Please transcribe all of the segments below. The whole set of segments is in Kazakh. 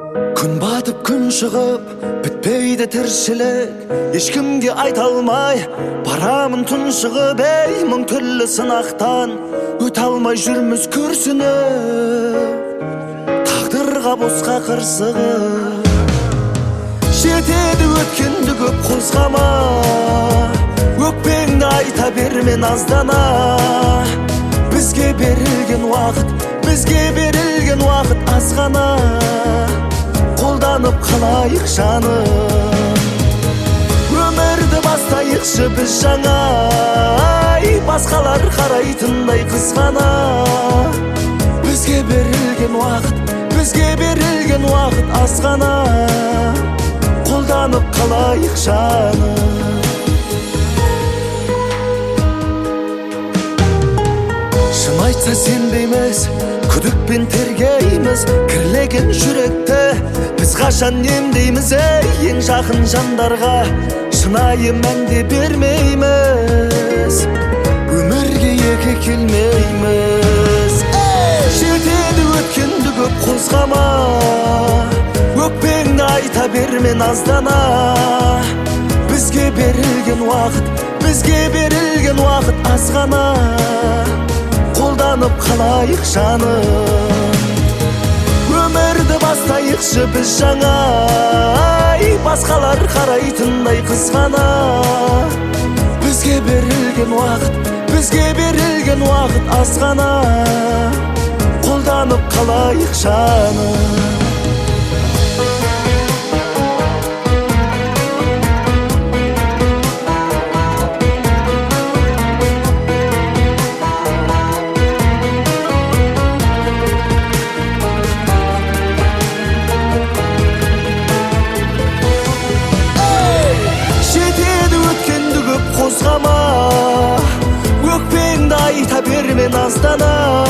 Күн батып күн шығып бітпейді тіршілік, ешкімге айта алмай барамын тұншығып. Ей, мың түрлі сынақтан өте алмай жүрміз күрсініп, тағдырға босқа қырсығып. Жетеді өткенді көп қозғама, өкпеңді айта берме наздана. Бізге берілген уақыт, бізге берілген уақыт аз ғана, қолданып қалайық жаным. Өмірді бастайықшы біз жаңа, басқалар қарайтындай қызғана. Бізге берілген уақыт, бізге берілген уақыт аз ғана, қолданып қалайық жаным. Шын айтса сенбейміз, күдікпен тергейміз, кірлеген жүректі біз қашан емдейміз? Ей, ең жақын жандарға шынайы мән де бермейміз, өмірге екі келмейміз. Жетеді өткенді көп қозғама, өкпеңді айта берме наздана. Бізге берілген уақыт, бізге берілген уақыт аз ғана, қолданып қалайық жаным. Өмірді бастайықшы біз жаңа, басқалар қарайтындай қызғана. Бізге берілген уақыт, бізге берілген уақыт аз ғана, қолданып қалайық жаным. Жетеді өткенді көп қозғама, өкпеңді айта берме наздана.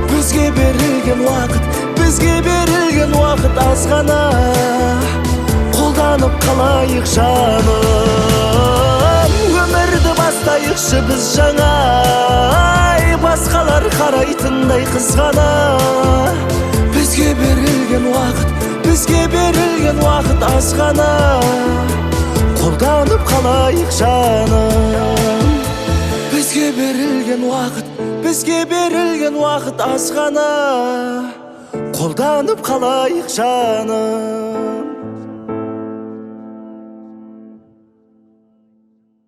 Бізге берілген уақыт, бізге берілген уақыт аз ғана, қолданып қалайық жаным. Өмірді бастайықшы біз жаңа, басқалар қарайтындай қызғана. Бізге берілген уақыт, бізге берілген уақыт аз ғана, қолданып қалайық жаным. Бізге берілген уақыт, бізге берілген уақыт аз ғана, қолданып қалайық жаным.